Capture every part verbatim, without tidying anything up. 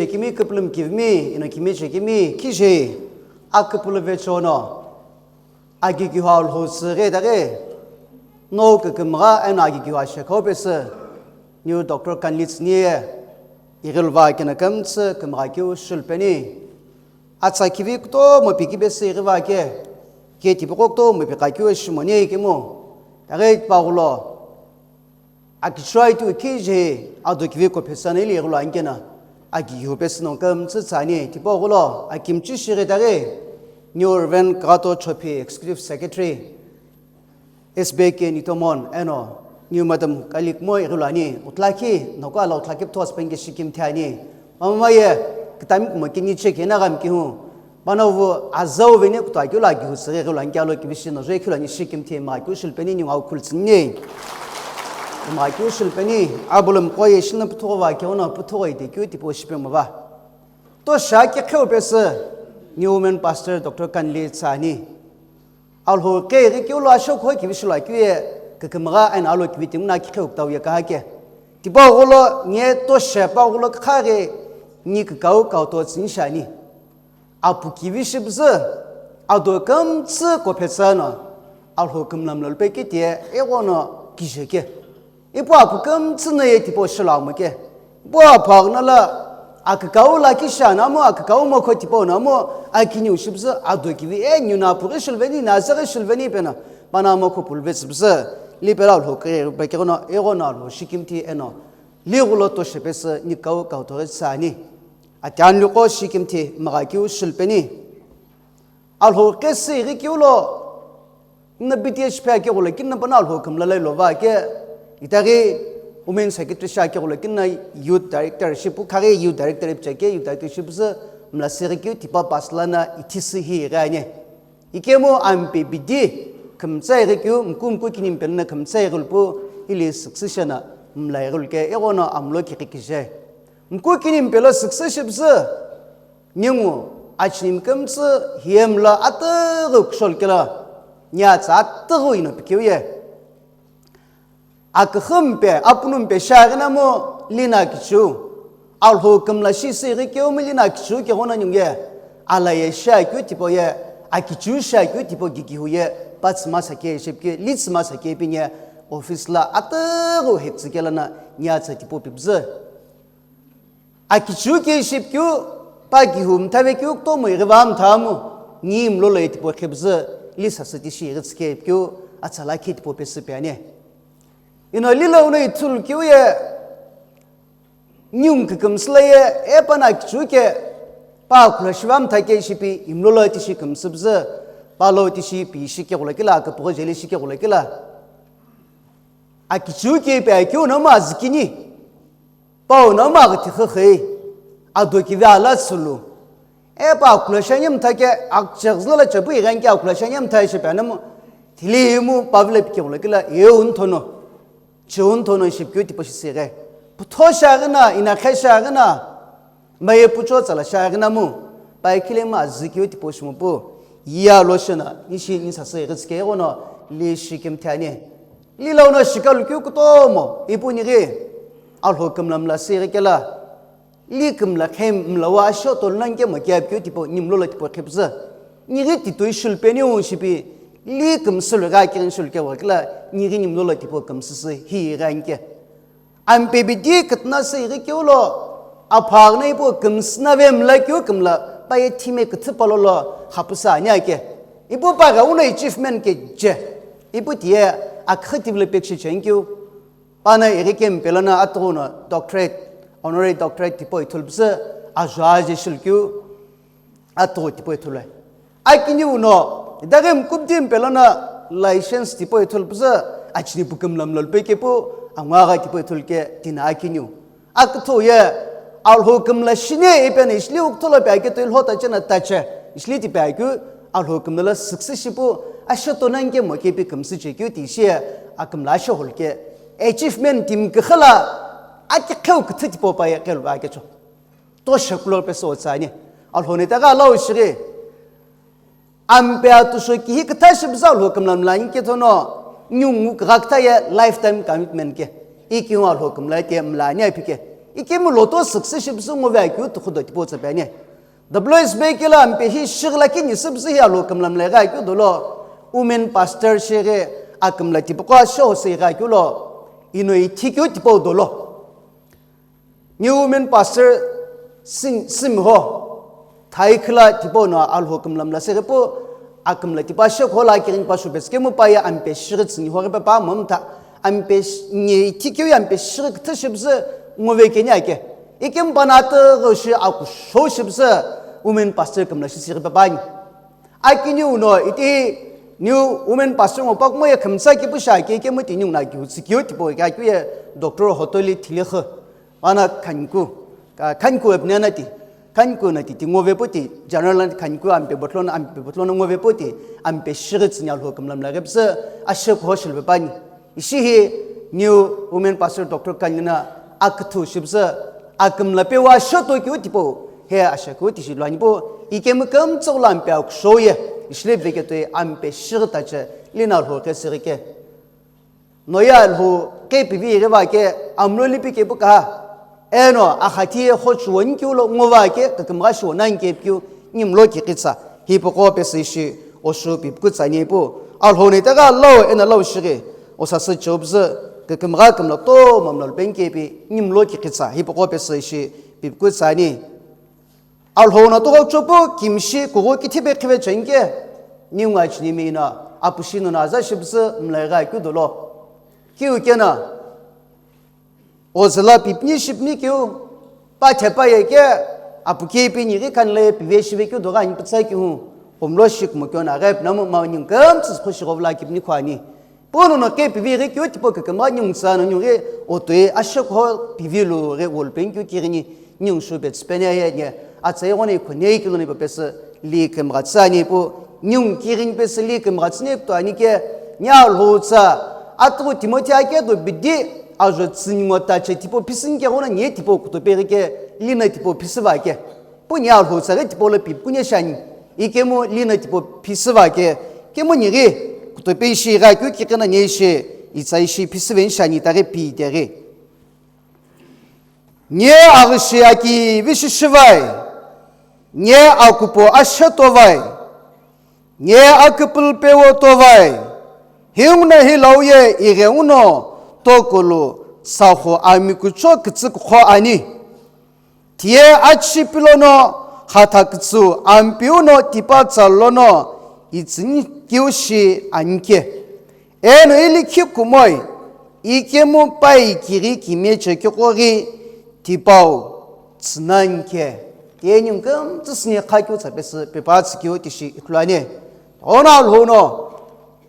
Kimi küpülümi kivimi, eno kimi chekimi, khije, aküpülü vechono, agigiho Alhou tsüghi daghi, no kükümgha eno agigiho ashekho pesü, New Doctor Kanli tsüni ye, ighiluva kena kümtsü kümgha keu shilpeni. Atsa kivi kutomo pikibesü ighiva ke, ke tipaqo kutomo pikha keu shimoni kemu, daghi tipaqo lo, Akichou atu kije ado kivi kophesana ili ighilu anikena, agigiho pesü no kümtsü tsüani, tipaqo lo, akimchi shighi daghi, New Reverend Kato Chopi, Executive Secretary, S B K Nitomon, eno, New Madam Kali kumo ighilu ani, utlaki, noko ala utlaki ptho asüpeni ke shikimthi ani, mama ye, kitami kumo kini check ena gami kihu, Pano wu azau veni kutoa keu lo agigihu tsüghi ighilu ani kea lo kivishi no zoi khilo ani shikimthi mgha keu shilpeni ningu au khultsüni. Mgha keu shilpeni, abulum qoye shina puthuqo va keu no puthuqo ite keu tipau shipemu va. Tosha kiqheu pesü, New Women Pastor Doctor Kanli tsüani. Alhou qe ighi keu lo ashokho kivishi lo akeu ye, kükümgha eno alo kivi timu na kiqheu kutau ye kahake. Tipaqo lo, nye tosha paqo lo kha ghi, ni kükau kauto tsüni shani. Apu kivi shipüzü, ado kümtsü kophetsü no, Alhou kümlamla lupe kiti ye, ighono kije ke. Ipu apu kümtsü no ye tipau shilo amu ke. Ipu apu aghuno lo, akükau lakhi shano mu, akükau mokho tipau no mu, akiniu shipüzü, ado kivi, e, niu no apu ghi shilveni, no azü ghi shilveni peno, pano mokho puluvetsü püzü, lipelo Alhou kire pe keghono, ighono Alhou shikimthi eno, lighulo tosha pesü, ni kau kauto ghi tsüani. Atianliqo shikimthi mgha keu shilpeni. Alhou qe sü ighi keu lo, na B T S phe akeghulo kina pano Alhou kümla lo ilo va ke, itaghi Women Secretary shi akeghulo kina Youth Director shi pu khaghi Youth Director ipi cheke, Youth Director shi püzü mla sü ighi keu tipa pass lana ithi sü hi ighi ani. Ikemu ampe bidi kümtsü ighi keu, mku mku kini mpelo na kümtsü ighi lupu, ili succession na mla ighi luke, ighono amlo kikhi kije. Mku kini mpelo success shipüzü, Ningu, achinimi kümtsü hiyemla atüghü kushol kela, nyatsa atüghü ino pikeu ye. Aküxü mpe, apunu mpe shiaghi namu, lina kichu. Alhou kümla shi sü ighi keu mu lina kichu keghono ningu ye. Alaye shiakeu tipau ye, akichu shiakeu tipau gigihu ye, patsü masa ke shepikeu, litsü masa ke pinye, office la atüghü hetsü kela na, nyatsa tipau pipüzü. Akichu ke shipikeu, pa kihu mthavekeu kutomo ighiva mthamu, ni mlolo ye tipau khipüzü, li sasü tishi ighitsü ke pikeu, atsala ke tipau pesü piani. Ino lilo uno ithulu keu ye, niu kükümsü la ye, e pano akichu ke, pa khula shiva mtha ke shipi, imlolo tishi kümsüpüzü, palo tishi pi shikeghulo kela, aküpüghü jeli shikeghulo kela. Akichu ke ipi akeu no ma zikini. Pau no ma ghi tixixi, ado kivi ala tsülu. E pa akhula shani mtha ke, akchegzü la chapu ighi ke akhula shani mtha ishi pe anamu, thili imu pavile pikeghulo kela, eu nthono, cheu nthono ishi pikeu tipau shi sighe. Putho shiaghi na, inakhe shiaghi na, maye pucho tsala shiaghi namu, pai khile ma zikeu tipau shimupu, iya lo shena, ishi insa sü ighitsü ke ighono, li shi kemthe ani. Lilo uno shikalu keu kutomo, ipu nighi, Alhou kümla mla sü ighi kela, li kümla khe mla wa asho tolunani ke mokia pikeu tipau, ni mlolo tipau khipüzü. Nighi titoi shulpeni u shipi, li kümsü lo gha keghi shulke wa kela, nighi ni mlolo tipau kümsüsü hi gha nike. Ampe bidi kütna sü ighi keu lo, aphaghi na ipu kümsü na ve mla keu kümla, pa ye thime küthü palo lo, khapüsa ani ake. Ipu pa gha uno achievement ke je. Ipu tiye, aküxü tivilo pekshi chenkeu. Pano ighi kempelo na atughu no doctorate, honorary doctorate tipau ithulpüzü, azuaje shilkeu, atughu tipau ithulue. Akini uno, idaghi mkubdi mpelo na license tipau ithulpüzü, achini pu kümla mlo lupe kepu, angwagha tipau ithulke tina akiniu. Aküthou ye, Alhou kümla shini ipi eno ishili uktholo pe ake toi lhota chena tache, ishili tipe akeu, Alhou kümla la success shipu, asho tonani ke moke pi kümsü chekeu ti ishi ye, akümla asho holke. Achievement timi küxü la, aki kheu küthü tipau pa ye kelu va kecho. Tosha kulo pesü otsani. Alhou ni taga lau shighi. Ampe atusho kihi kütha shipüzü Alhou kümla mla ani ke thono, niu ngu kugha kütha ye lifetime commitment ke. Iki ngu Alhou kümla ke mla ani api ke. Ikemu loto success shipüzü ngove akeu tuxu do tipau tsa pe ani. W S B kelo ampe hi shighi lakhi ni süpüzü hi Alhou kümla mla ighi akeu dolo, women pastor shighi akümla tipaqo asho se ighi akeu lo, ino ithi keu tipau dolo. New women pastor sing, simho, thai khila tipau no Alhou kümla mla se ighi pu, akümla tipau asho khola kirin pa shupes kemu pa ye ampe shighi tsüni ho ighi pa pa mamta, ampe sh-, ni ithi keu ye ampe shighi küthü shipüzü ngove keni ake. Ikemu pa na atüghü shi akusho shipüzü women pastor kümla shi se ighi pa pa ni. Akiniu no iti new women pastor ngo pa kumo ye khümtsa kipu shi ake, ikemu ti niu na kiu tsü kiu tipau ake akeu ye Doctor Hotoli Thilekhu. Ana khanku, ka-, khanku epne na ti, khanku na ti, ti ngove pu ti, general na ti khanku ampe botlo na, ampe botlo na ngove pu ti, ampe shighi tsüni Alhou kümla mla ighi püzü, ashe ko shilbe pa ni. Ishi hi new women pastor Doctor Kanli na aküthu shipüzü, akümla pe wa shoto keu tipau, he ashe keu tishi lo ani pu, ikemu kümtsü lo ampe akusho ye, ishile veketoi ampe shighi tache, lina Alhou kese ighi ke. Noye Alhou khe pivi ighi va ke, amlo lipi ke pu kaha. Eno, axathi ye xochuwo ni keu lo ngo va ke, kükümgha shiwo nani ke pu keu, nimlo kiqi tsa. Hipaqo pesü ishi, osho pipuku tsa ani pu. Alhou no itaghi lau, eno lau shighi, osasü cheu püzü, kükümgha kümla to, mamla lupe ni ke pi, nimlo kiqi tsa. Hipaqo pesü ishi, pipuku tsa ani. Alhou no tughochopü kimshi kughu kithipe khive chenike, ningu achinimi no apushi no aza shipüzü mla ighi akeu dolo. Kiu kena, ozüla pipni shipni kiu, pa thepa ye ke, apu ke pi nighi khanle pive shive keu doghi ani pütsa kiu, homlo shikmo keu na ghe pnamu ma ningu kümtsü khushi ghovla kipni khuani. Pu no no khe pivi ghi keu tipau kükümgha ningu tsa no ningu ghi otoi ashekho pivi lu ghi wall pen keu kighini ningu shu petsü peni aye nye atsa ighono ikho nei keu lono ipa pesü li kümgha tsü ani pu ningu kighini pesü li kümgha tsü ne kuto ani ke nia lhou tsa atughu Timothy ake do bidi ajo tsü ningu tache tipau phisü ni ke ghono nie tipau kuto pe ghi ke lina tipau phisü va ke. Pu nia lhou tsa ghi tipau lo pipu kuni shani. Ikemu lina tipau phisü va ke. Kemu nighi kutope ishi gha keu kiqi na nie ishi itsa ishi phisü veni shani ta ghi pi ite ghi. Nie aghishi aki vishishi vai. Nie akupo asheto vai. Nie aküpülü pewo to vai. Hiungu no hi lau ye ighengu no tokulu saxu amikucho kütsü kukho ani. Tiye achipi lono hatha kütsü ampiu no tipa tsa lono itsüni kiu shi anike. Eno ilikhi kumoi ikemu pai kiri kimiye chekeqo ghi tipau tsünanike. Tiye ningu kümtsü süni kha kiu tsa pesü pepa tsü kiu tishi ikhlani. Ona lhono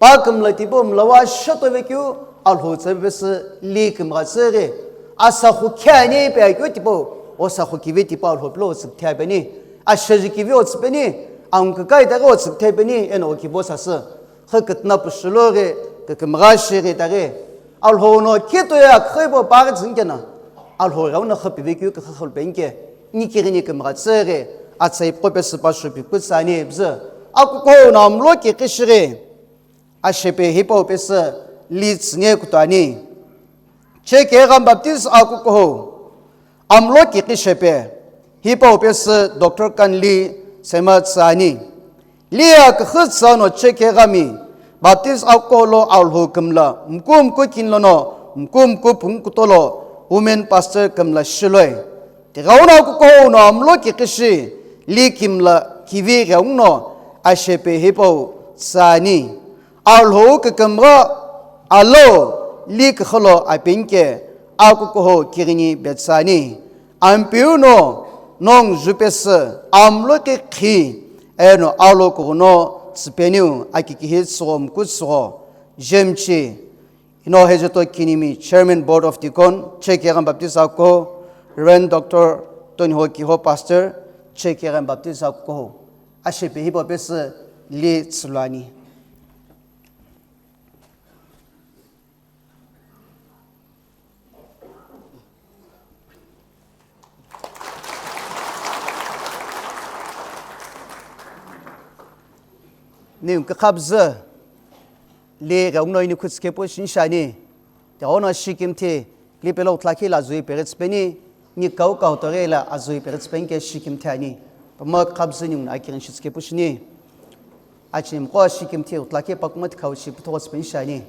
Pa kümla tipau mlawa shotove keu alhou tsüve pesü li kümgha tsüghi. Asakhu khe ani pe akeu tipau, osakhu kivi tipau alhou pilo otsü kuthe apeni. Asheji kivi otsü peni, angkükai taghi otsü kuthe peni, eno okibo sasü. Khe kütna pushuloghi, kükümgha shighi taghi. Alhou no khe toye akhoi bo paghi tsünkena. Alhou ghi uno khe pive keu kükha kholu penike. Ni kighini kümgha tsüghi. Atsai pqo pesü pashu piku tsani püzü. Akuko no amlo ki kishighi. Ashepe hipau pesü li tsüne kutuani. Chekegha Baptist akukuhou. Amlo kikhi shepe hipau pesü Doctor Kanli Sema tsüani. Li aküxü tsüno Chekeghami Baptist akukuhou lo alhou kümla mku mku kinlono mku mku pungkutolo women pastor kümla shiloi. Tighenguno akukuhou no amlo kikhi shi li kümla kivi ghenguno ashepe hipau tsüani. Alhou kükümgha alo li küxülo apenike akukuhou kighini betsüani. Ampiu no nongu jupesü amlo kikhi eno alo kughuno tsüpeniu akikihi tsügho mku tsügho jemchi. Ino hejeto kinimi Chairman Board of Deacon, Chekeghami Baptist akukuhou, Reverend Doctor Toniho Kiho Pastor, Chekeghami Baptist akukuhou. Ashepe hipau pesü li tsüluani. Ni kükhabzü li ghenguno ini khutsükepu shinshani. Tighenguno shikimthi li pelo tlakhi la zui peghitsüpeni. Ni kau kau toghi la azui peghi tsüpeni ke shikimthi ani. Pama khabzü ni nguna akirin shitsüke pushini. Achimqo shikimthi utlake pakuma thikhau shi puthogo tsüpeni shani.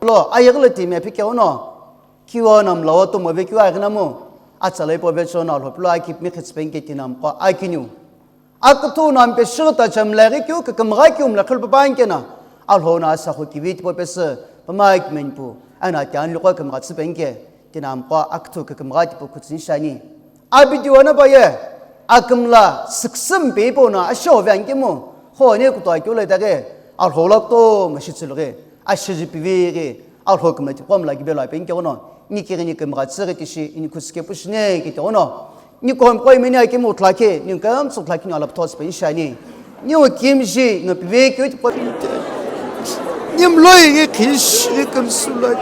Lo, ayeghi lo timi aphi keghono, kiu no mlawa tomo ve kiu aghina mu, atsa lo ipo ve chono Alhou pilo akipimi khitsüpeni ke tinamqo akiniu. Akuthu no ampe shighi ta chamlaghi kiu, kikimgha kiu mla khulpa pankena, Alhou no asakhu kivi tipau pesü, pama akimenpu, ana tian luqo kimgha tsüpeni ke, tinamqo akuthu kikimgha tipau khutsini shani. Abidi wana paye, akimla siksüm pe ipo no asho ve ankemu, ho ne kuto akeu le daghe, Alhou lo kutomo shitsülughi, ashiji pivighi, Alhou kimla tipau mla kibelo apeni keghono, ni kighi ni kimgha tsüghi tishi, ini khutsüke pushine ke keghono, ni komqo imeni akemu utlake, ni kamtsu utlake ni alaptho tsüpeni shani. Niu kimji no pivekeu tipau. Ni mloi ghi khish ghi kimsula.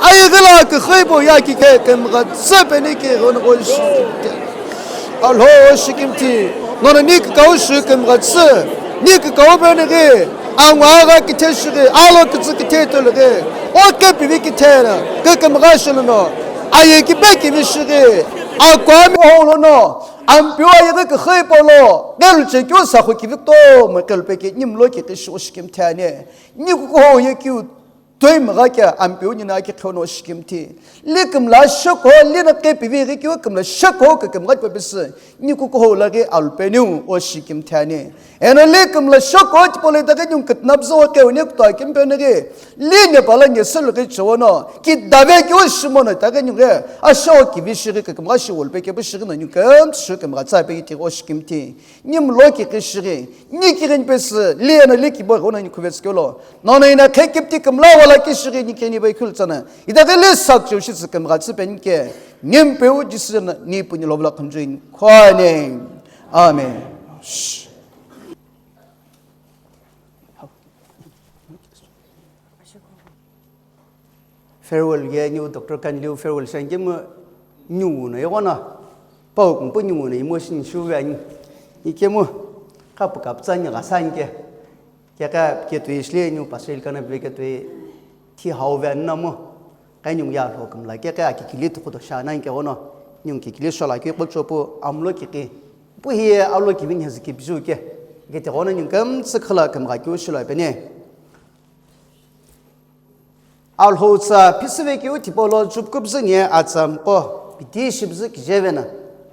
Ayeghi lo kikhipo ya kike kimgha tsüpeni keghono goshi. Alhou shikimthi, nono ni kikau shi kimgha tsü, ni kikau penighi, angwa gha kithe shighi, alo kitsü kithe tolughi, oke pivi kithe na, kikimgha shilono, aye kipe kivi shighi, akwami holono, Ampeu ayeghi kikhipo lo, ghelu chekeu sakhu kivi kutomo ghelu peke, ni mlo kikhi shi shikimthi ani. Ni kukuhou ye kiu, toi mgha kea ampeu ni na kikhi ono shikimthi. Li kimla shoko, li na kepi vighi kiu kimla shoko, kikimgha tipau pesü. Ni kukuhou laghi alupeniu o shikimthi ani. Eno li kimla shoko tipau le daghe ni kitnapzü o keu ni kuto akimpe nighi. Li Nepal nge sülughi chewono, kidave keu shimono itaghi ningu, asho kivi shighi kikimgha shi wolu pe kepu shighi no ningu kemtsü shi kimgha tsa pe iti o shikimthi. Ni mlo kikhi shighi, ni kighi ni pesü, li eno li kibo ghono ni khuvetsü kelo. Nono ina khe kipti kimla wala ki shighi ni khe ni bai khul tsana. Itaghi li sak cheu shi tsü kimgha tsü pe ni ke. Ni mpeu Jisü na ni pu ni lovla khunjui ni khwane. Amen. Farewell ye niu Doctor Kanliu farewell shi ankemu niu no ighono pau kumpu niu no emotion shuve ani. Ikemu kapu kaptsa ni ghasa anke. Keka ketui shile niu pastor kana be ketui thi hau ve ani namo. Kai niu ya lo kumla keka akikili tukudo shana anke ghono. Niu kikili shola ki khuchopu amlo kiki. Pu hiye alo kivini hezi kibiju ke. Gete ghono niu kemtsü khala kemgha kiu shilo pene. Alhou tsa phisüve kiu tipau lo chupkubzü ni atsa mqo, piti shibzü kijevena,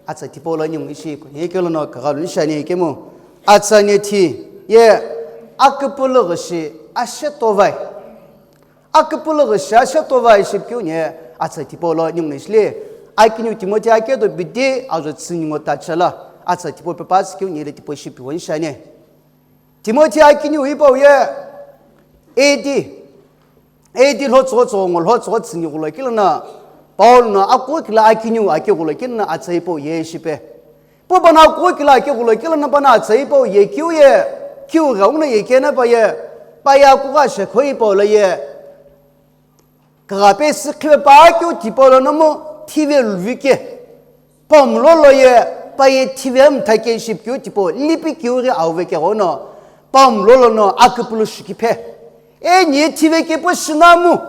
atsa tipau lo niu ishi kuni kelo no kaghalu nishani kemu, atsa ni thi, ye aküpülü ghishi ashe tovai. Aküpülü ghishi ashe tovai shipkiu ni atsa tipau lo niu nishile, akiniu Timothy akedo bidi ajo tsüningo tachala, atsa tipau pepa tsükiu ni le tipau shipiu nishani. Timothy akiniu hipau ye A D, A D lhotsügho tsügho ngo lhotsügho tsüni ghulo kilo na Paul no akukila akiniu aki ghulo kilo na atsa hipau ye shipe. Pu pano akukila aki ghulo kilo na pano atsa hipau ye kiu ye, kiu gha ungna ye kena pa ye, pa ye akugha shekho hipau lo ye. Kaghape sikhive pa keu tipau lono mu thive luvi ke. Pamlo lo ye pa ye thive mtha ke shipkeu tipau lipi keu ghi auve ke ghono. Pamlo lono aküpülü shikiphe. E ni thive kepu shinamu.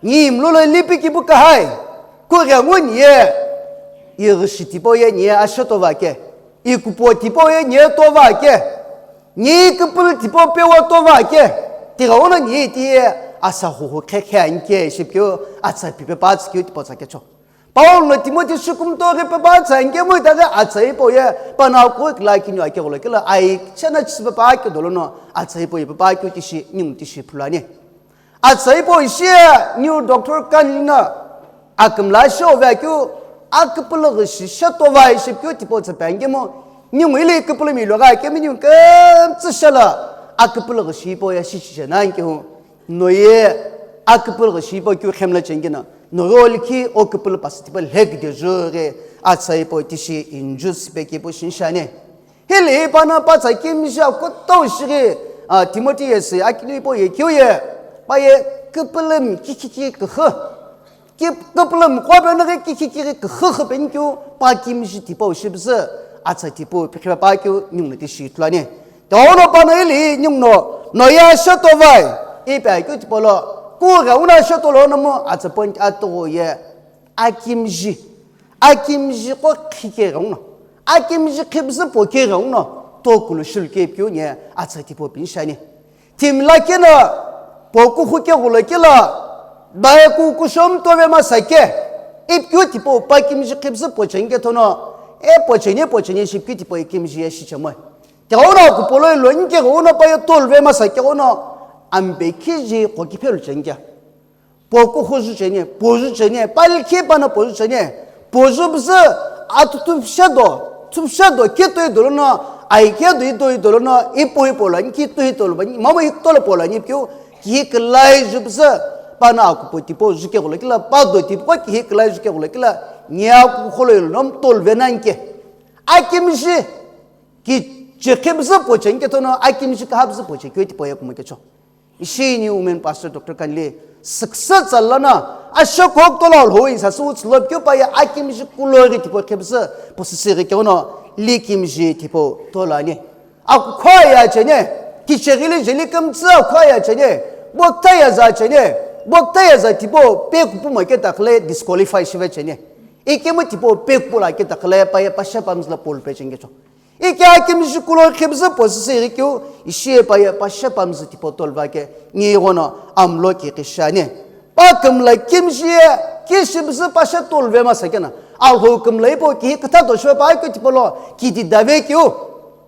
Ni mlo lo lipi kipu kahai. Kughengu ni ye. Ighi shi tipau ye ni ye ashe tova ke. Ikupo tipau ye ni ye tova ke. Ni küpülü tipau pewa tova ke, tighenguno ni tiye asa huhu khekhe anke shipkeu atsa pipe pa tsükeu tipau tsa kecho. Paul no Timothy shukumto ghi pepa tsa anke mu itaghi atsa hipau ye pano akukila kiniu ake ghulo kilo ai chena chisipe pa ke dolono atsa hipau ye pepa keu tishi niu tishi phulani. Atsa hipau ishi niu Doctor Kanli na akümla shi ove akeu aküpülü ghishi she tovai shipkeu tipau tsa pe ankemu, niu ili küpülü mi logha kemi niu kemtsü shala aküpülü ghishi hipau ye shishi shena ankehu, no ye aküpülü ghishi hipau keu khemla chengena, no ye olikhi o küpülü pasü tipau lhekide jughi atsa hipau tishi inju sipe kepu shinshani. Hili pano patsa kimiji akutou shighi, a, Timothy ye si akiniu hipau ye kiu ye, pa ye küpülü mi kikhiki kühü. Kip-, küpülü mi qo peno ghi kikhiki ghi kühü hü peni kiu pa kimiji tipau shibzü, atsa tipau pikhipe pa keu niu no tishi ithulu ani. Tighenguno pano hili niu no, no ye ashe tovai, ipi akeu tipau lo, Kughenguno ashetolo nomu atsüpon atogho ye akimji. Akimji qo khike ghenguno. Akimji khipüzü poke ghenguno. Tokulu shulu kepikeu nye atsü tipau pinshani. Timi lakhi no poku khuke ghulokila, baye kukusho mtove masake, ipikeu tipau pakimji khipüzü pocheni kethono, e pocheni, pocheni shipikeu tipau ikimji ye shichemoi. Tighenguno kupolo ilo nike ghenguno paye tolve masake ghenguno, ampe khiji qokiphelu cheni ke. Poku khuju cheni, poju cheni, palikhi pano poju cheni, poju bzü atutu pshedo, tu pshedo, kito idolono, ai kedo ido idolono, ipo ipo lani, kito ido lo bani, mama hitolo po lani, keu, kihi kilai ju bzü, pano akupo tipo ju ke ghulokila, pado tipo kihi kilai ju ke ghulokila, nya kukholo ilo nom tolve nanke. Akimji, ki chekhe bzü pocheni kethono, akimji kaha bzü pochekeu tipau ye kumokecho. Ishi ni women pastor Doctor Kanli, success tsala na, asho kok tola lo hui sa su tslo keu pa ya akimji kulo ri tipo khebse, posisi ri keu no, likimji tipo tola ni. Akukho ya chene, kichegili jeli kamtsa akukho ya chene, bokta ya za chene, bokta ya za tipo, pe kupu ma ke takle disqualify shive chene. Ikemu tipo, pe kupu la ke takle pa ya pasha pamzla pol pe chenge cho. Ike akimji kulo khibzü posisi ghikeu, ishi paye pashe pamzü tipo tolva ke, ngi ghono amlo ki kishani. Pa kümla kimji ye, kishibzü pashe tolve masakena. Alhou kümla ipo ki kutha to shwe pa ake tipo lo, ki di dave keu,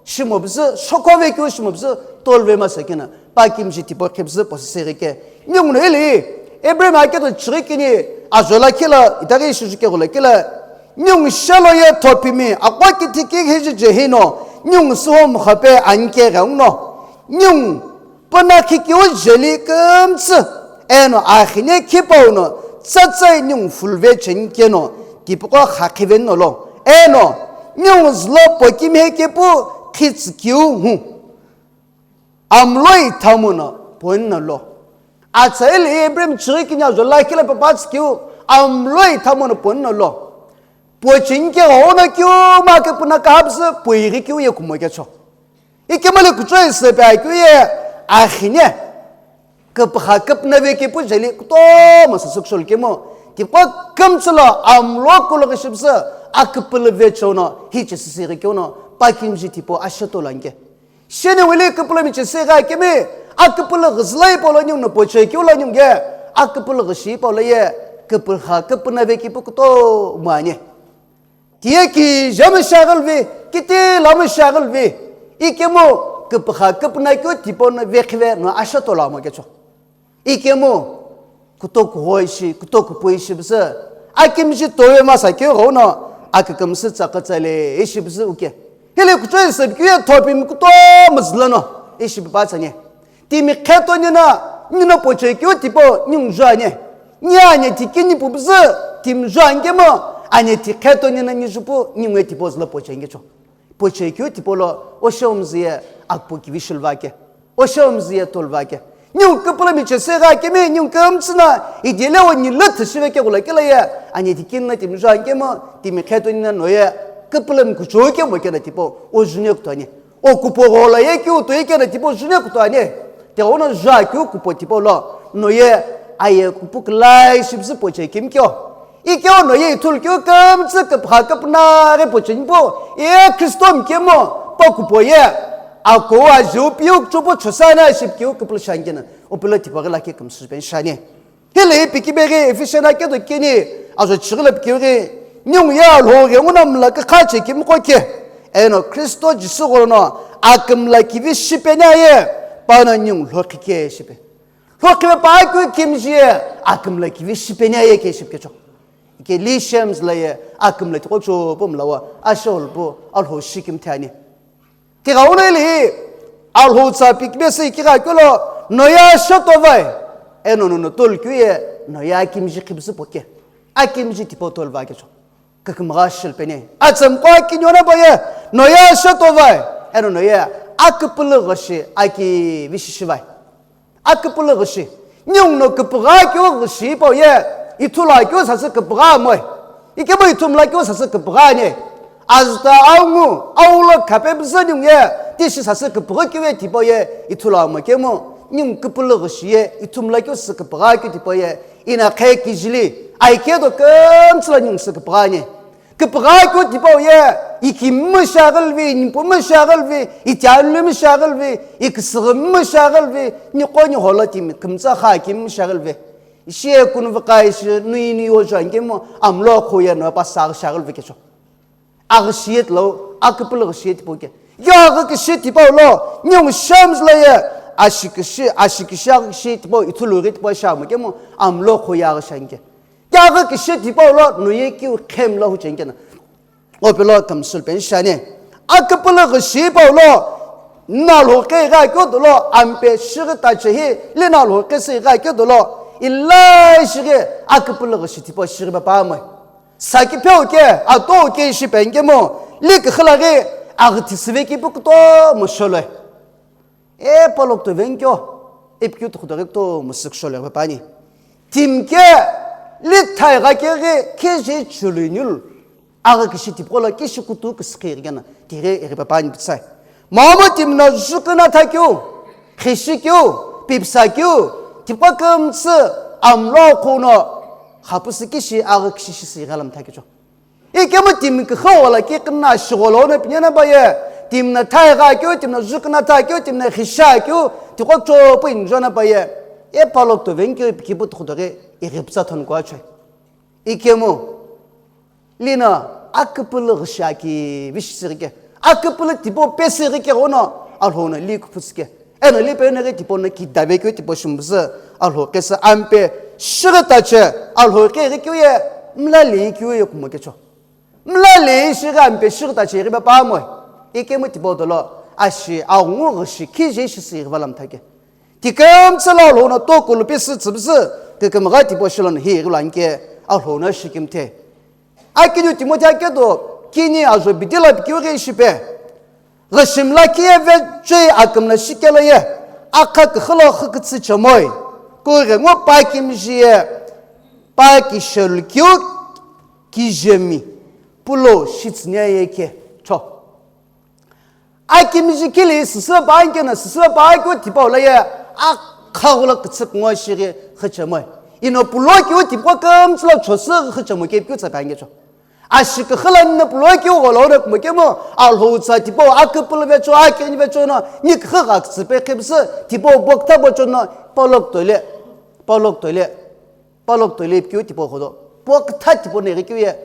shimobzü, shokove keu shimobzü tolve masakena. Pa kimji tipo khibzü posisi ghike. Nyungno ili, Abraham ake to chiri kini, ajola kila, itari shuju ke gula kila. Nyung shalo ye thopimi, akwa kithiki hiji jehino, nyung suho mkhape anke gangno. Nyung puna khiki ujeli kumtsu, eno akhine khipauno, tsatsai nyung fulve chenkeno, tipiko khakhiven no lo. Eno, nyung zlo pokimhe kepu, khitsi kiu hu. Amloi thamuno ponno lo. Atsa ili Abraham chiri kinya zo lakila papatsi kiu, amloi thamuno ponno lo. Pochinke ono kiu ma ke puna kapsu, poiri kiu ye kumo kecho. Ike mali kuchoi se pe kiu ye, akhine. Kapha kapna ve ke pu jeli kuto ma sa sukshol kemo. Tipo kamchulo amlo kulo ke shibsa, akapele ve chono, hiche sisi ke no, pakim ji tipo asheto lanke. Shene wili kapulami chese gha kemi, akapula ghizlai polo nyung no poche kiu la nyung ge, akapula ghishi polo ye, kapulha kapuna ve kipu kuto mane. Tiye ki jama shagal ve, kiti lama shagal ve, ikemo kapha kapuna kiu tipo no ve khive no ashato lama kecho. Ikemu, kutoku ho ishi, kutoku po ishi bisi, akimji towe masa keu ghono, akikimsi tsaka tsale ishi bisi uke. Hili kuchoi se kiu ye thopimi kuto mzlano, ishi bipa tsanye. Timi kheto nina, nina poche kiu tipo nyung jane. Nya anye ti kini pu bisi, tim jangemo, anye ti kheto nina nyi jupu, nyung e tipo zla poche ngecho. Poche keu tipolo, osho mziye akpo kivi shilva ke. Osho mziye tolva ke. Nyung kapula mi chese gha kemi, nyung kamtsina, idile o nyi le thishive ke gula kela ye, ani tikin na timjua kemo, timi kheto nina noye, kapula mi kucho ke mo kena tipo, o june kutani. O kupo gola ye ke uto ye kena tipo, june kutani. Te ono jua ke kupo tipo lo, noye, aye kupu klai shibzi poche kim kyo. Ikeo no ye ithulu keu kamtsü kapha kapna ghi pocheni po, e Kristo mkemo, pa kupo ye, ako ajiu piu kuchupu chosana ship keu kapulu shangena, upilo tipaghi laki kamsu ben shani. Hili pikibeghi Ephesian akedo keni, ajo chigila pikiu ghi, nyung ye alho ghi nguna mla kakha che kimko ke, eno Kristo Jisu gorono, akimla kivi shipena ye, pano nyung lho kike shipe. Lhokhive pa akeu kimji ye, akümla kivi shipeni aye ke shipkecho. Ike li shems la ye, akümla tiko cho pum la wa, ashol pu, alho shikim thani. Kika una ili, alho tsa pikbe se kika kelo, noya shoto vai. Eno no no tol keu ye, noya akimji khibsu poke. Akimji tipo tol va kecho. Kakümgha shilpeni. Atsümkwa kinyona boye, noya shoto vai. Eno noye, aküpülü ghoshi, aki vishishi vai. Aküpülü ghoshi. Nyung no küpügha kyo ghoshi pao ye, ithula kyo sasü küpügha moi. Ikemo ithumla kyo sasü küpügha ne. Azta aungu, aulo khape bzü nyung ye, tishi sasü küpügha kyo ye tipo ye, ithula mo kemo. Ningu küpülüghü shi ye ithumla keu sü küpügha keu tipau ye, ina khe kijili aike do kümtsü la ningu sü küpügha ani. Küpügha keu tipau ye, ikimi shi aghülivi, nipumu shi aghülivi, itianlumi shi aghülivi, iküsüghümi shi aghülivi, niqo niho lo timi kümtsü kha kimi shi aghülivi. Ishi ye kunvüqa ishi nui nui ojo ankemu amlo khu ye no pa sa shi aghülivi kecho. Aghü shi ye tlo, aküpülüghü shi ye tipau ke. Yo aghü kishi tipau lo, ningu shemzü lo ye, ashi kishi, ashi kishi aghü kishi tipau, ithulu ghi tipau shamu kemu, amlo khu ye aghü shanke. Yo aghü kishi tipau lo, no ye kiu khem lo hu chenke na. Ope lo kamsül pen shani. Aküpülüghü shi pau lo, nalho ke gha keu dolo, ampe shighi tache hi, li nalho ke si gha keu dolo, ilai shighi aküpülüghü shi tipau shighi pa pamoi. Saki peu ke, ato ke ishi pengemo, li kükhüla ghi, aghüthi süve ki pu kutomo sholoi. E palok to venkyo, ipikyu to khuto ghi kutomo sik sholoi pa pani. Timke, li thai gha ke ghi, ke je chului nyul. Aghü kishi tipqo lo kishi kutu küsükhi ghi kena, tighi ighi pa pani pitsai. Momu timi no juküna thakeu, khishi keu, pipsa keu, tipqo kümtsü, amlo khuno, khapüsü kishi, aghü kishi shi si ghalam thakeu cho. Ikemu timi küxü wala ki kina shigholo no pinyana baye, timi na thai gha keu, timi na juküna tha keu, timi na khisha keu, tiqo chopu injona baye, e palok to venkeu ipikipu tukhuto ghi ighipsa thon kua choi. Ikemu, lina aküpülüghü shi aki vishisi ghi ke, aküpülü tipau pesi ghi ke ghono, alho no li kuphutsü ke. Eno li pe naghi tipau no kidave keu tipau shimbuzu alho kesa ampe shighi tache alho ke ghi keu ye mla li keu ye kumo kecho. Mla li shighi ampe shighi tache ghi pa pamoi. Ikemu tipau dolo ashi aghungu ghi shi kije shi si ghi valam thake. Tikümtsü lo alho no tokulu pesi tsübüzü kükümgha tipau shilo no hi ghi lo anke alho no shikim the. Akinu Timothy akedo kini ajo bidi lo pikeu ghi shipe. Ghishim lakhi ye vechoi akümla shikelo ye, akha küxü lo xü kütsü chemoi, kughengu pa kimiji ye, pa kishelu keu kijemi, pulo shitsünia ye ke cho. Akimiji kili süsü pa anke na süsü pa akeu tipau la ye, akha ghulo kütsü ngo shighi xü chemoi. Ino pulo keu tipau kümtsü lo chosü xü chemoi ke pikeu tsa pa anke cho. Ashi küxü la nino pulo keu gholo no kumo kemu, alho utsa tipau aküpülü vecho, akeni vecho no, ni küxü gha kütsü pe khipsü, tipau bokta bocho no, palok toile, palok toile, palok toile pikeu tipau ghodo, bokta tipau ne ghi keu ye,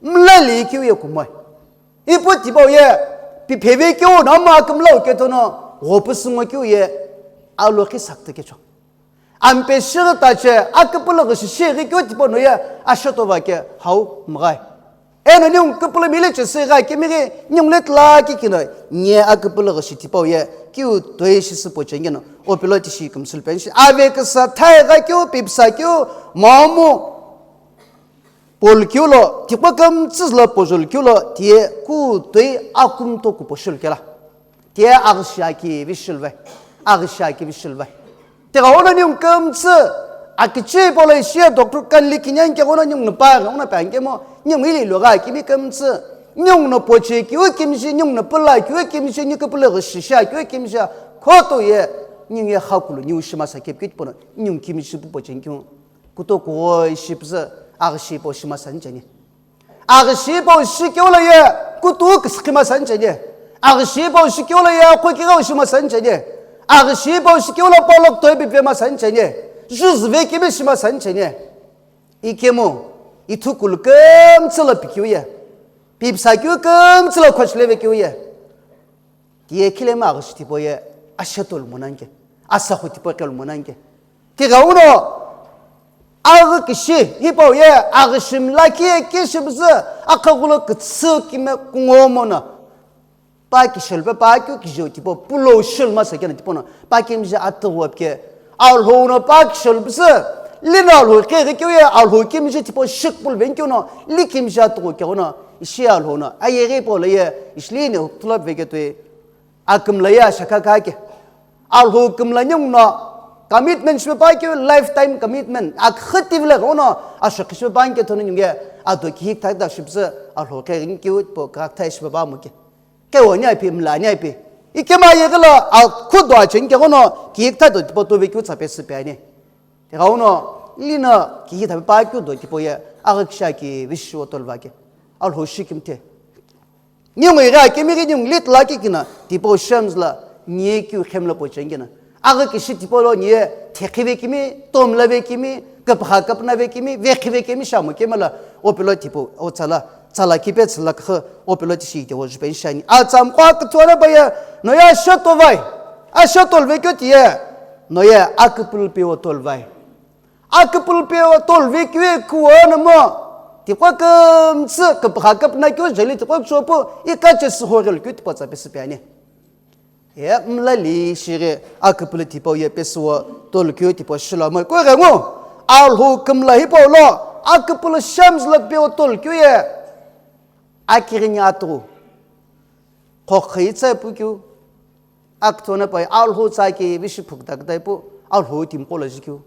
mla li keu ye kumoi. Ipu tipau ye, pi pheve keu no ama akümla uketo no, ghopüsü ngo keu ye, alokhi sakte kecho. Ampe shighi tache, aküpülüghü shi shighi keu tipau no ye ashoto va ke hau mghai. Eno ningu küpülü mili chesi gha kemi ghi ningu le tla ki kino, nye aküpülüghü shi tipau ye keu toi shi süpo chengeno, opilo tishi kümsül pen shi. Ave küsa thai gha keu, pipsa keu, momu. Pol keu lo, tipau kümtsü lo pojol keu lo, tiye kutoi akumto kupo shul kela. Tiye aghüshi aki vishul vai, aghüshi aki vishul vai. Tiye gha ono ningu kümtsü, akichi polo ishi ye doctor kanli kinyan ke ono ningu nupa gha ono pa anke mo, ningu ili lo gha kimi kümtsü, ningu no poche keu kimiji, ningu no pula keu kimiji, ni küpülüghü shi sha keu kimiji, khoto ye, ningu ye khakulu, ningu shima sa kep kit pono, ningu kimiji pu poche keu. Kuto kughoi shi püzü, aghüshi pau shima sani cheni. Aghüshi pau shi keu lo ye, kutu küsükhima sani cheni. Aghüshi pau shi keu lo ye, akho kigha shima sani cheni. Aghüshi pau shi keu lo palok toi pipema sani cheni. Juzve kimi shima sani cheni. Ikemu, ithukulu kümtsü lo pikeu ye. Pipsa keu kümtsü lo khochileve keu ye. Tiye khilema aghüshi tipau ye asheto lumonanke, asahu tipau khe lumonanke. Tigha uno aghü kishi hipau ye aghüshi mlakhi ye kishibüzü akha ghulo kütsü kime kungomo no. Pa kishel pe pa keu kijo tipau pulo shil masa kena tipau no. Pa kimji atughu apke. Alhou no pa kishel püsü, lino alhou keghi keu ye alhou kimiji tipau shikpul venkeu no, li kimiji atughu keu no, ishi alhou no, ayeghi pau lo ye, ishli ne huktulap veketui, akümla ye ashakha kake. Alhou kümla ningu no, commitment shipe pa keu, lifetime commitment, akhitivle ghono, ashokhi shipe pa nke thono ningu ye, ado kihik thakta shipüsü, alhou keghi keu tipau kakthai shipe pa muke. Kewo ni api, mla ni api. Ikemu ayeghi lo akhu do acheni keghono kikitha do tipau tove keu tsa pesü pe ani. Tighenguno lino kikitha pe pa keu do tipau ye aghi kishi aki vishiwo tolvake. Alhou shikimthe. Ningu ighi akemi ghi ningu litla kikina tipau Shams la nie keu khemla pochengina. Aghi kishi tipau lo nie thekhive kimi, tomlave kimi, kapha kapnave kimi, vekhive kimi shamo kemala opelo tipau otsala, tsala kipe tsala kha opelo tishi te ojupen shani. Atsamqo aküthona paya, noye asho tovai, asho tolve keu tiye, noye aküpülü pewo tolvai. Aküpülü pewo tolve keu ye kuwo nomo, tipau kümtsü kapha kapna keu jeli tipau chopu, ikache sihorel keu tipau tsa pesü pe ani. E mlali shighi aküpülü tipau ye pesüwo tolkeu tipau shilo mo. Kughengu, Alhou kümla hipau lo, aküpülü Shams la pewo tolkeu ye, akighini atu. Khokhi tsa pukeu, aküthona pai Alhou tsa ke vishi phukta kta ipu, Alhou timqo lo jikeu.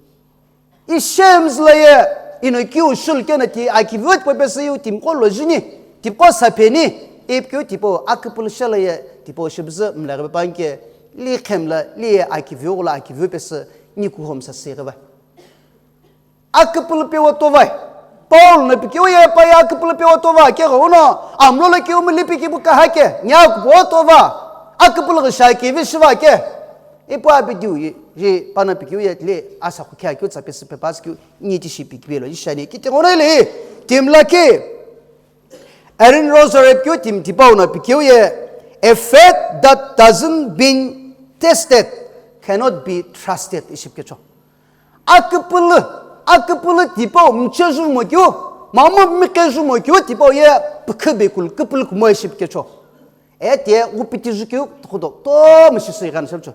I Shams la ye, ino kiu shul kena ti akiviu tipau pesü iu timqo lo jini, tipau sapeni, ipkeu tipau aküpülü shala ye, tipau shibzü mlaghi panke, li khemla, li ye akiviu ghula akiviu pesü, ni kuhom sa sighiva. Aküpülü pewo tovai. Paul no pikeu ye pa ye aküpülü pewo tova keghono, amlo lo keu mu lipi kipu kahake, nya kupo tova, aküpülü ghi shaki vishiva ke. Ipu abidiu ye, ye pana pikeu ye le asa khukia keu tsa pesü pe pas keu. Ni tishi pikipelo ishani kiti ngono ile, timla ki Aaron Rosary keu tim tipau na pikeu ye, a faith that doesn't been tested cannot be trusted ishipkecho. Aküpülü, aküpülü tipau mcheju mo keu, mamu mikeju mo keu tipau ye pükhe bekul küpülü kumo ishipkecho. Ete ghupiti jukeu tokhudo tomo shisü ighan shemcho.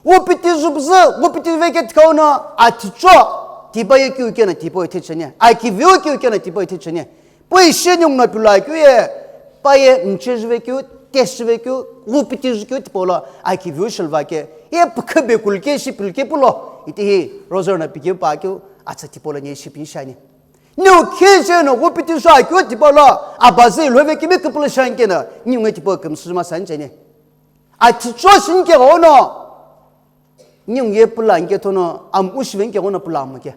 Ghupiti jubzü, ghupiti veke tikau no aticho, tipa ye keu kena tipau ithecheni. Akiviu keu kena tipau ithecheni. Pu ishi ningu no pilo akeu ye, pa ye mche juve keu, test juve keu, ghupiti jukeu tipau lo akiviu shilva ke. Ye pükhe bekul ke shi pil ke pulo. Iti hi Rosary no pikeu pa keu, atsa tipau lo ni shipin shani. Niu khije no ghupiti sho akeu tipau lo, abazi ilhove kimi küpülü shankena, niu nge tipau kümsüjuma sancheni. Aticho shinkeghono, niu nge püla nkethono, am ushive nkeghono püla muke.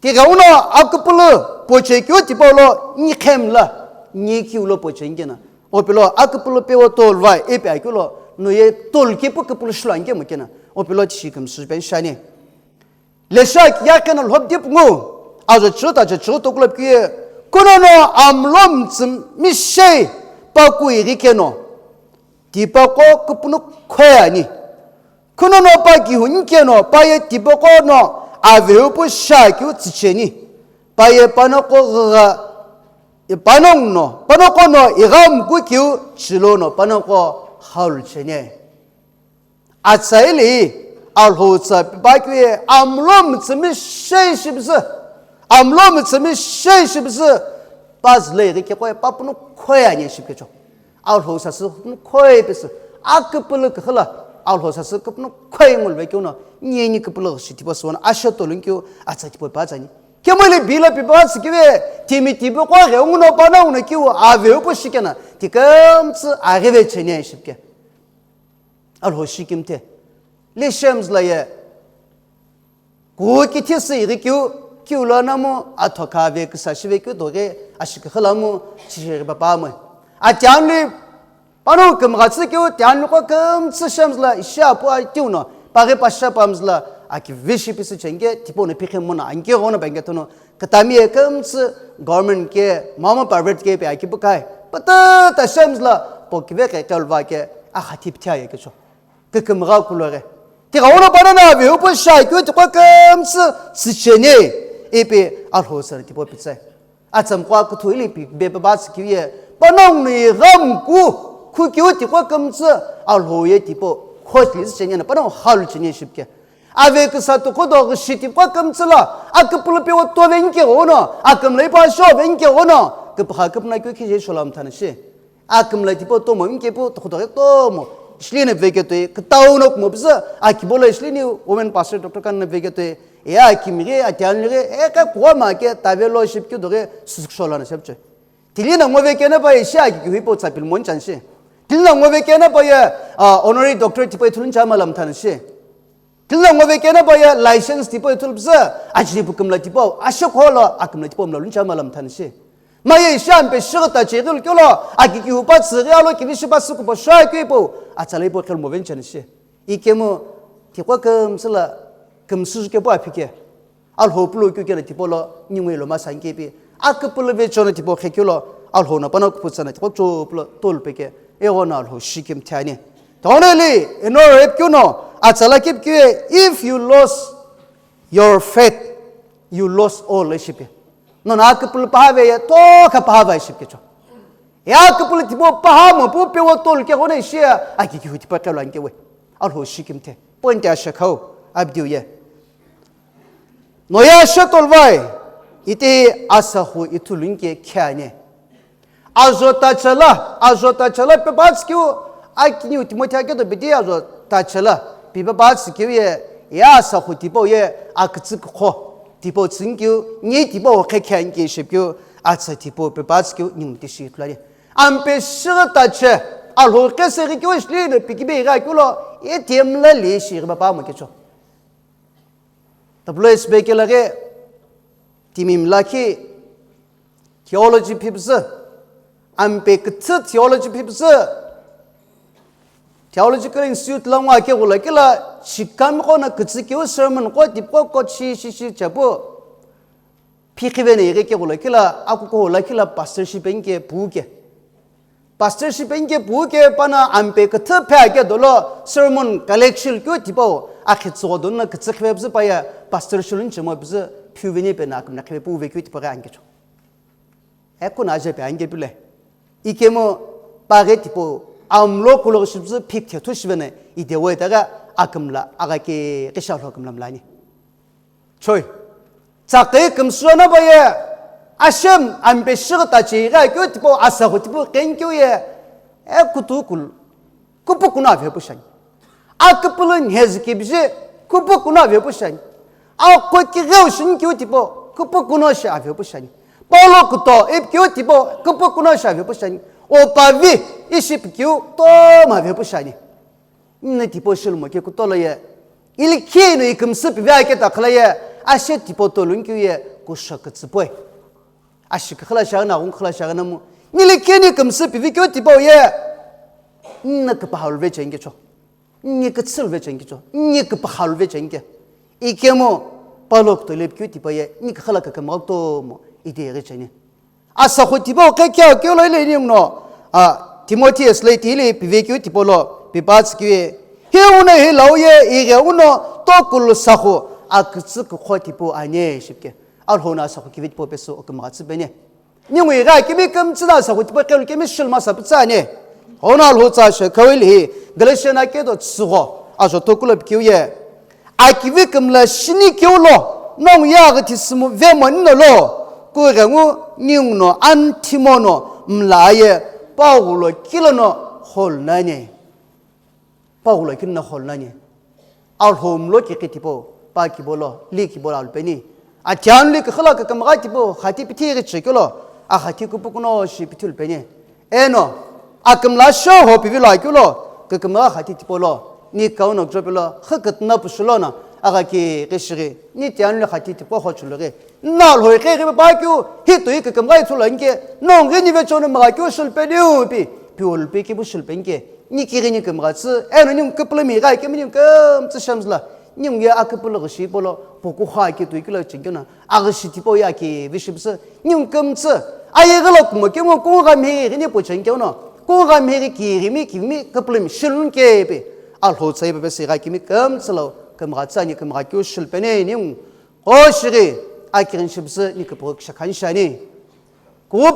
Tighenguno aküpülü poche keu tipau lo, ni khemla, ni kiu lo poche nkena. Opilo aküpülü pewo tolvai, epi akeu lo, no ye tolke pu küpülü shilo nkemu kena. Opilo tishi kümsüjupeni shani. Lesha kiya keno lhobdip ngu, ajo chighi ta ajo chighi tokulo pkiye, kunono amlo mtsü mishei pa kuighi keno, tipaqo küpünü khoe ani. Kunono pa kihu nkeno, pa ye tipaqo no avehu pu shakeu tsücheni. Pa ye panoqo ghigha, panongu no, panoqo no igha mkukeu chilono panoqo haul cheni. Atsa ili Alhou tsa pipakeu ye amlo mütsümishei shibzü, amlo mütsümishei shibzü, pazü lo ighi kekhoe pa pünü khoe ani shipkecho. Alhou sasü pünü khoe pesü, aküpülü küxü lo, Alhou sasü küpünü khoe ngulve keu no, nieni küpülü ghi shi tipau suwon asho tolun keu atsa tipau pa tsani. Kemali bila pipa tsükeu ye, timi tipaqo ghe unguno panongu no keu avehu pu shikena, tikümtsü aghive cheni shipke. Alhou shikimthe. Lesha mzü la ye. Ku kithi sü ighi keu, keu lo namu athoka ve küsa shive keu doghe ashiküxü lamu chishighi papa mu. Atianli panongu kümgha tsü keu tianli qo kümtsü sha mzü la ishi apu atiu no, paghi pasha pa mzü la akivishi pisü chenge, tipau no pikhe mono ankeghono bangetono, Kütami ye kümtsü government ke, mama private ke pe akipu kai. Pata ta sha mzü la, po kive ke kalva ke, akhathi pthia ye kecho. Kükümgha kuloghe. Tighenguno panongu avehu pu shakeu tipau kümtsü tsücheni. Ipi Alhou sar tipau pitsai. Atsamqo aküthu ili pi be pa ba tsükeu ye. Panongu no igha mku, khukeu tipau kümtsü Alhou ye tipau. Khosli tsücheni na panongu halu cheni shipke. Ave küsa tuqu do ghi shi tipau kümtsü lo, aküpülü pewo tove nkeghono, akümla ipa shove nkeghono, küpüha küpüna keu khije shola mthana shi. Akümla tipau tomo nkepu tuqu do ghi tomo. Ishili no veketoi, kütau no kumo püzü, akibo lo ishili ni women pastor Doctor Kan no veketoi, eya akimi ghi, atianli ghi, eka kuwa ma ke, tave lo shipkeu do ghi, susuk shola na shapchoi. Tili no ngo vekeno pa ishi aki kiu hipau tsapil mon chanshi. Tini lo ngo vekena pa ye, ah, honorary doctorate tipau ithulu ncha malam thana shi. Tini lo ngo vekena pa ye license tipau ithulu püzü, ajini pukümla tipau, ashe kholo akümla tipau mla luncha malam thana shi. Ma ye ishi ampe shighi ta cheghi lo kyolo, aki kihu pa tsüghi alo kivi shi pa suku pa shwa keu ipo, atsala ipo khel mo venchana shi. Ikemu, tiqo kümsü la, kümsü juke po aphi ke. Alhou pulo keu kena tipau lo, ningu ilo masa nkepi. Aküpülü vecho na tipau khe keu lo, Alhou na pana kuputsana tiqo cho pulo tol peke. Ego na Alhou shikim thani. Toneli, eno rep keu no, atsala kip keu e, if you lost your faith, you lost all ishipi. No na aküpülü pahave ye, to ka pahava iship kecho. Ya aküpülü tipau paha mo pu pe wo tol ke gone shia, aki kihu tipau kelo anke we. Alhou shikim the. Point ya shakau, abdiu ye. No ya shatol vai, ite asahu ithulunke khane. Ajo tachala, ajo tachala pe batskeu, akiniu Timothy aketo bidi ajo tachala, pi pe batskeu ye, ya asahu tipau ye, akütsü kho, tipau tsünkeu, ni tipau khe khanke shipkeu, atsa tipau pe batskeu, ni mutishi ithulani. Ampe shighi tache, Alhou kese ghi keu shili ne pikibe gha keu lo, ye tiemla li shi ghi papa mo kecho. W S B ke lage, timi mlakhi, theology phipüzü, ampe küthü theology phipüzü, Theological Institute la ngwa ke gula kila, shikam ko na kütsü keu sermon ko tipqo ko chi shi shi chapu, phikhive ne yeghi ke gula kila, akuko hula kila pastorship enke puke. Pastorship enke puke pana ampe küthü phe ake dolo sermon collection keu tipau, akhi tsügho dona kütsü khive püzü pa ya pastor shulun chemo püzü phiuveni pe na akümna khive puve keu tipau ghi ankecho. Eku na aje pe anke pile. Ikemu paghe tipau amlo kulo shipüzü phik the thu shivene idewe ta ghi akümla aga ke kisha lo akümla mlani. Choi. Tsakhi kümsüna ba ye, Hashem ampe shighi ta cheghi keu tipau asahu tipau kenkeu ye, e kutu kul, kupu kuno avepu shani. Aküpülü nhezü kibiji, kupu kuno avepu shani. Akho kigheu shinkeu tipau, kupu kuno shi avepu shani. Paulo kuto ipkeu tipau, kupu kuno shi avepu shani. Opa vi, ishi pikeu, toma avepu shani. Nne tipau shilmo ke kutolo ye. Ilikhi no ikümsü pivi ake ta khala ye. Ashe tipau tolun keu ye kusho kütsüpoi. Ashi khala shaghi na, gun khala shaghi na mu. Nilikhi ni kümsü pivi keu tipau ye. Nne küpahalu ve chengke cho. Nne kütsülu ve chengke cho. Nne küpahalu ve chengke. Ikemu Paulo kuto lepkeu tipau ye. Nne khala kakamato mo. Ide ye cheni. Asahu tipau khe keu keu lo ile ni no, a, Timothy slate ile pive keu tipau lo, pipa tsü keu ye. Hi uno hi lau ye, ighe uno, tokulu sahu, akütsü kukho tipau ane shipke. Alhou na asahu kive tipau pesu okümgha tsü pene. Ningu igha kimi kümtsü na asahu tipau kelu kimi shilma sa pütsü ane. Hona Alhou tsa she kawil hi, Galatian akedo tsügho, ajo tokulu pikeu ye. Akivi kümla shini keu lo, nongu ye aghi thisümu vemo nino lo, kughengu ningu no anthimo no mla ye, paghulo kilo no hol nani. Paghulo kilo no hol nani. Alhou mlo kikhi tipau, pa kibo lo, li kibo lo alupeni. Atianuli kikhala kakamaga tipau, khati pithi ghi chekelo, akhati kupukuno shi pithi lupeni. Eno, akümla sho ho pivi lo akeu lo, kakamaga khati tipau lo, ni kauno kujopelo, khakütüna pushulona, aga ki kishighi, ni tianuli khati tipau ho chulughi. Na lhoi khe ghi pa keu, hi toi kakamaga ithulu anke, nongu ni vechono maga keu shulupeni upi, piwolupi kibu shulupeni ke. Ni kighi ni kümgha tsü, eno ningu küpülümi ghi kemi ningu kümtsü shamzla, ningu ye aküpülü ghi shi polo, poku kha ki tui kilo chingkena, aghi shi tipau ye aki vishi püsü, ningu kümtsü, aye ghi lo kumo kemu kungha mhighi ni po chengkeu no, kungha mhighi kighimi kivimi küpülümi shilun kepi, Alhou tsa ye pepe si ghi kemi kümtsü lo, kümgha tsü ani kümgha keu shilupeni ningu, ko shighi, akighi ni shi püsü ni küpüghi kisha khan shani. Ku